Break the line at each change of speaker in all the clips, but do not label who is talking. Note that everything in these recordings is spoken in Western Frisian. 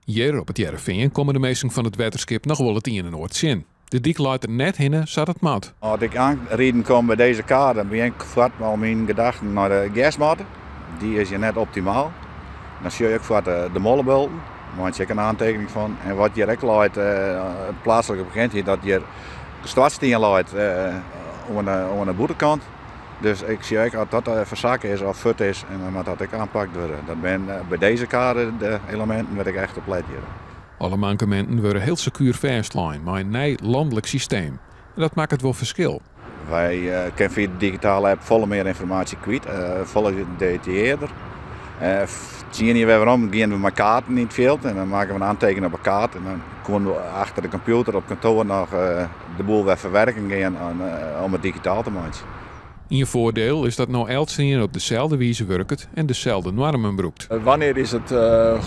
Hjir op It Hearrenfean komme de minsken fan it wetterskip noch wol it ien en oar tsjin. De dyk leit der net hinne sa't it moat.
As ik oanriden kom by dizze kade, dan bin ik foar al myn gedachten nei de gersmatte. Dy is hjir net optimaal. Dan sjoch ik foar de mollebulten, meitsje ik in oantekening fan. En wat hjir ek leit, it pleatslike bekendheid dat hjir de stoartstien leit oan de bûtenkant. Dus ik sjoch ek as dat fersakke is of fuort is, en dan moat dat ek oanpakt wurde. Dat binne by dizze kade de eleminten wêr't ik echt op let hjir.
Alle mankeminten wurde hiel sekuer fêstlein mei in nij lanlik systeem. En dat makket wol ferskil.
Wy kinne fia de digitale app folle mear ynformaasje kwyt, folle detaillearder. Tsien jier wer werom giene we mei kaarten yn it fjild en dan makken we in oantekening op 'e kaart en dan koene we achter de kompjûter op kantoar noch de boel wer ferwerken gean om it digitaal te meitsjen.
Ien foardiel is dat no eltsenien op deselde wize wurket en deselde noarmen brûkt.
Wannear is it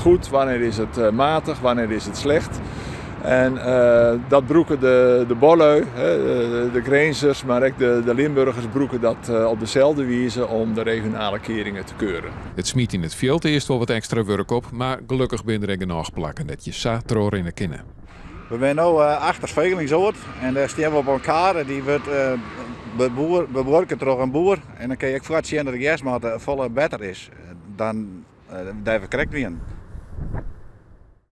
goed, wannear is it matich, wannear is it slecht. En dat brûke de buorlju, de Grinzers, mar ek de Limburgers brûke dat op deselde wize om de regionale kearingen te keuren.
It smyt yn it fjild earst wol wat ekstra wurk op, mar gelokkich binne der ek genôch plakken dêr't je sa trochrinne kinne.
We binne no achter Vegelingsoord en dêr stean we op in kade dy wurdt bebuorke troch in boer. En dan kin je ek foar sjen dat de gersmatte folle better is dan dêr't we krekt wienen.